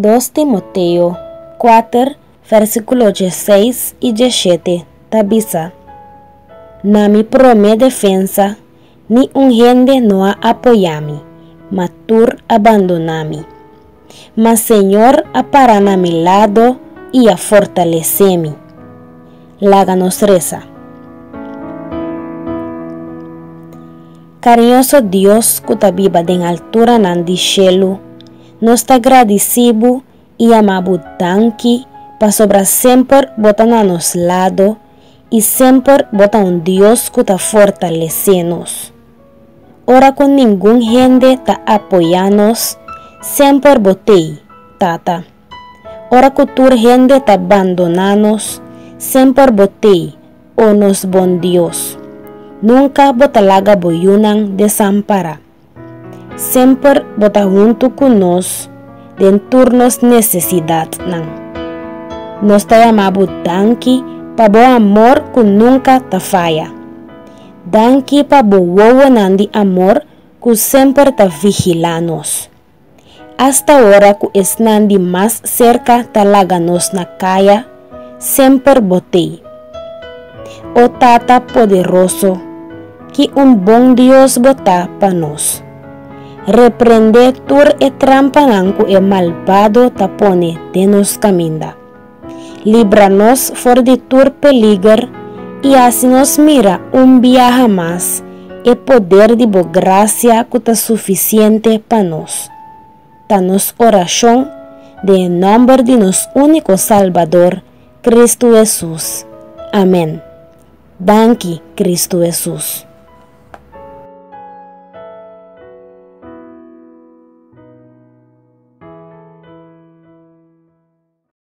Dos Timoteo kuater, versíkulo diesseis i diesshete ta bisa, Na mi promé defensa ni un hende no a apoyá mi, ma tur a bandoná mi. Ma Señor a para na mi lado i a fortalesé mi. Laga nos resa. Kariñoso Dios ku ta biba den alturanan di shelu, nos ta gradisí bo i yama bo danki pasobra semper bo ta na nos lado i semper bo ta un Dios ku ta fortalesé nos. Ora ku ningun hende ta apoyá nos, semper bo t'ei, Tata. Ora ku tur hende ta bandoná nos, semper bo t'ei, o nos bon Dios. Nunka bo ta laga bo yunan desampará. Semper bo ta huntu ku nos den tur nos nesesidatnan. Nos ta yama bo danki pa bo amor ku nunka ta faya. Danki pa bo wowonan di amor ku semper ta vigilá nos. Asta ora ku esnan di mas serka ta laga nos na kaya, semper bo t'ei. O Tata poderoso, ki un bon Dios bo ta pa nos! Reprendé tur e trampanan ku e malbado ta pone den nos kaminda. Libra nos for di tur peliger i hasi nos mira un biaha mas e poder di bo grasia ku ta sufisiente pa nos. Ta nos orashon den e nòmber di nos úniko Salbador, Kristu Hesus. Amèn. Danki, Kristu Hesus.